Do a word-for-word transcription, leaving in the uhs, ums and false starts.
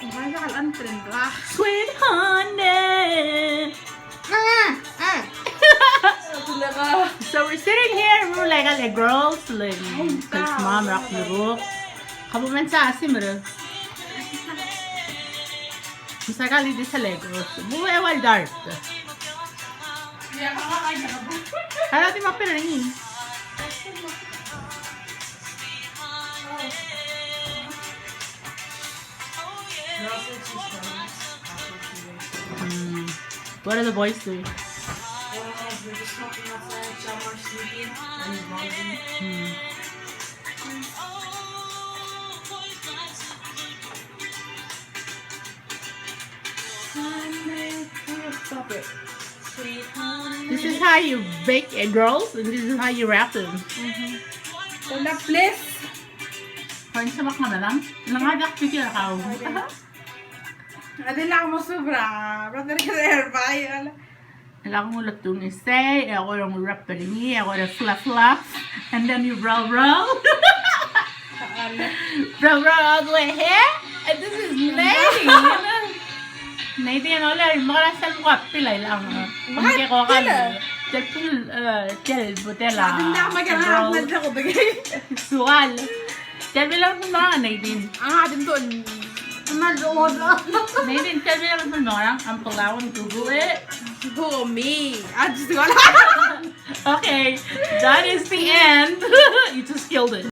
Sweet honey. So we're sitting here, we're like, all the girls, like, because mom rock the book. Kamu men sa asim re. Misalkan di sa Legos. Bu e wal dart. Hala di mapirengi. Hmm. What are the boys doing? Hmm. Stop it. This is how you bake egg rolls, and this is how you wrap them. Hold up, please. Kau sa mak ngemelam? Ngedecheduch a kau. Adi lak mo sobra. Brother, kede er bai, ala. Lak mo letung isei, e kora mo wrap er ngii, e kora fluff fluff, and then you roll roll. Roll roll all the way here. And this is Nadine. Nadine, ole, mekera sel mo kapil a ilang. Kemke ko kal. Tel pil, eh, tel butel a. Adi lak mo kera roll. Sual. Tel bilang mo, Nadine. Ah, adi mo. Nadine, tel bilang mo, ang pelawan tugu e. Go me. Ah, just go. Okay, that is the end. You just killed it.